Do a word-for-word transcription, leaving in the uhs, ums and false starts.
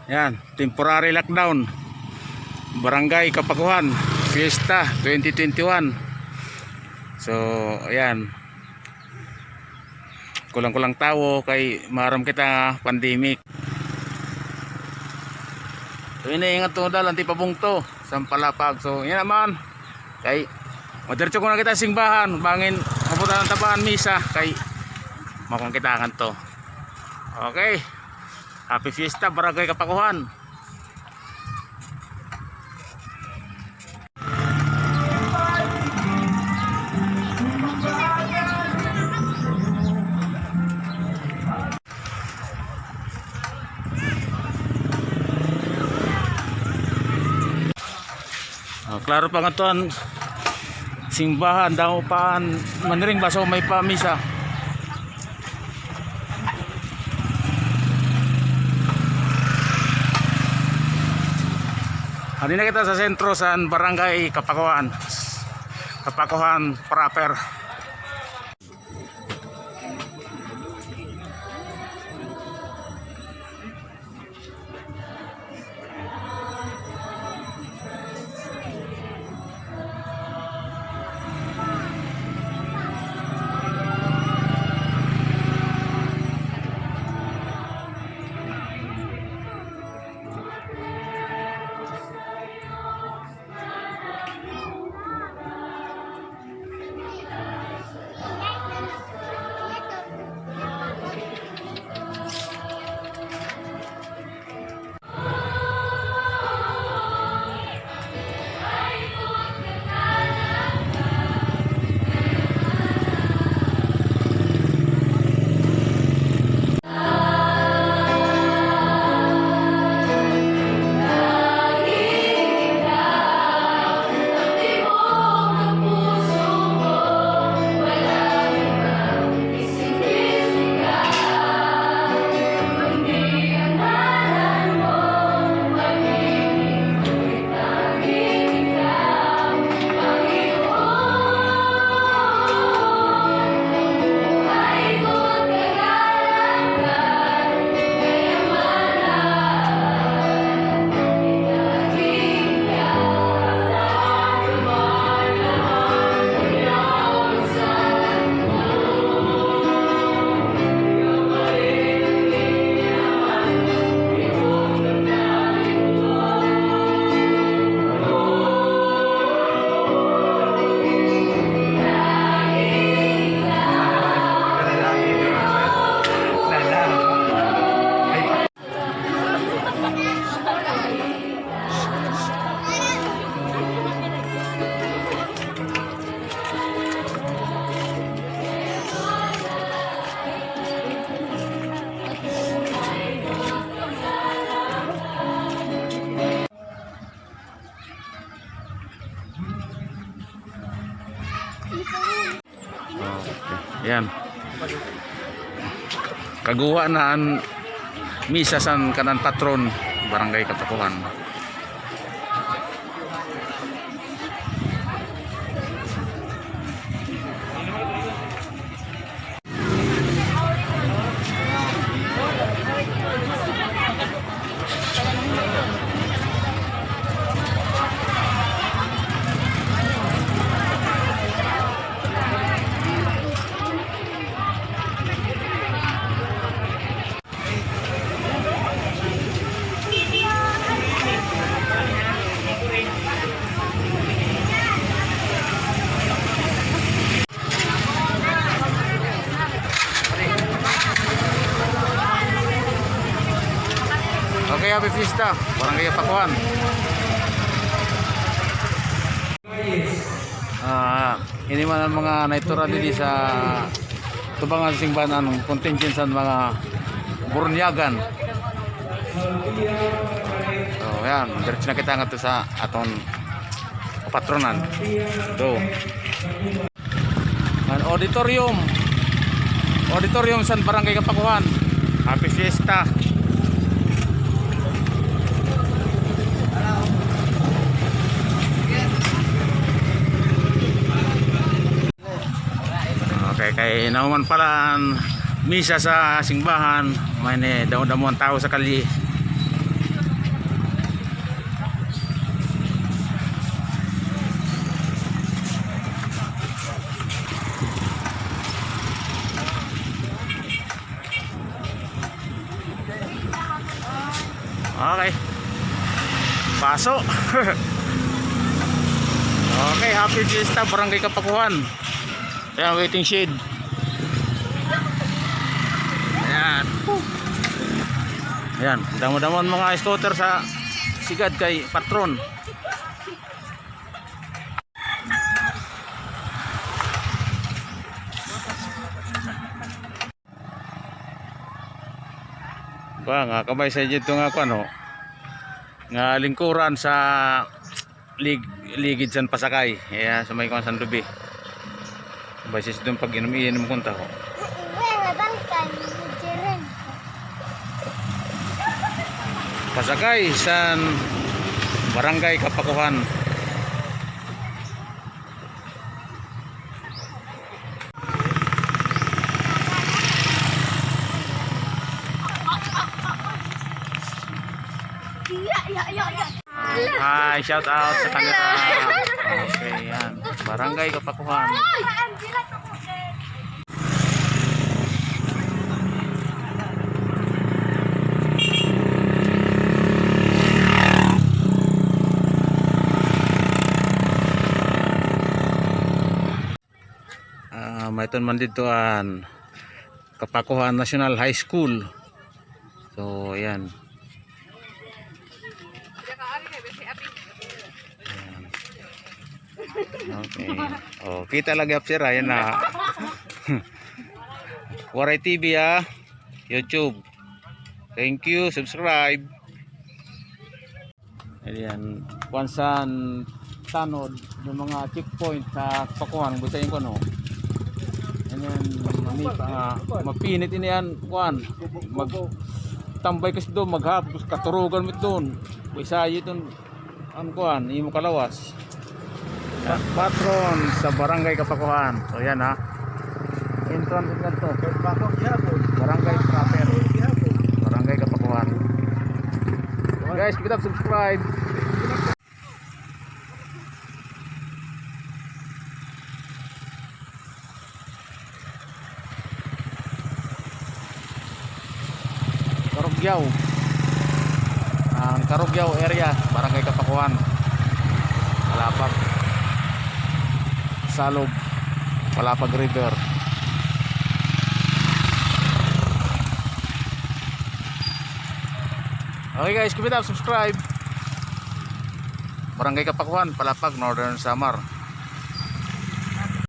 Yan, temporary lockdown. Barangay Kapakuhan, Fiesta twenty twenty-one. So, ayan. Kulang-kulang tawo kay maaram kita nga pandemic. So, ini ingat to dal, anti pabungto, sampalapag. So, yan naman. Kay, madiretso ko na kita simbahan, bangin, mabuta ng tabangan misa, kay, makong kita ngadto. Okay. Happy Fiesta, Barangay Kapakuhan. Ah, klaro pa nga to an simbahan, damo pa an maniring baso may pamisa. Adi na kita sa sentro san Barangay Kapakuhan. Kapakuhan proper. Okay. Ayan. Kaguwa na an misa san kanan patron, Barangay Kapakuhan. Okay, happy fiesta, Barangay Kapakuhan. Ah, ini man an mga naitura didi sa tubangan simbahan, an contingent san mga Burunyagan. So, yan, diretso na kita ngadto sa aton patronan. So, an auditorium. Auditorium san Barangay Kapakuhan. Happy Fiesta. Kay nahuman pala an misa sa singbahan, may ni damo-damo an tawo sa kalye. Okay. Paso. Okay, happy fiesta, Barangay Kapakuhan. Ayan, waiting shed. Ayan. Ayan, damo-damo an mga scooter sa sigad kay patron. Ba, nga kabay sa dito nga kuan, ho. Nga lingkuran sa lig-, ligid san pasakay. Iya, sa may kuan san lubi. Kabay sa dito pag-inom-inom kunta, ho. Pasakay san Barangay Kapakuhan. Hi, shout out sa kanila. Okay, yan. Barangay Kapakuhan. Ah, may ton man dito an Kapakuhan National High School. So, ayan. Ayan. Okay. Oh, kita lagi, sir. Ayan na. Waray T V, ha. YouTube. Thank you. Subscribe. Ayan, kuan san tanod, may mga checkpoint sa Kapakuhan, Bisaya, kuno. Ayan, mami pa nga, mapinit ini an kuan. Magtambay ka sa do, maghapos, katurugan mo doon. Bisaya iton, an kuan, imo kalawas. Patron sa Barangay Kapakuhan. So, yan, ha. Entrance ngadto. Barangay proper. Barangay Kapakuhan. Guys, keep it up, subscribe. Carugao. An Carugao area, Barangay Kapakuhan. Palapag. Salog. Palapag River. Okay guys, keep it up, subscribe. Barangay Kapakuhan, Palapag, Northern Samar.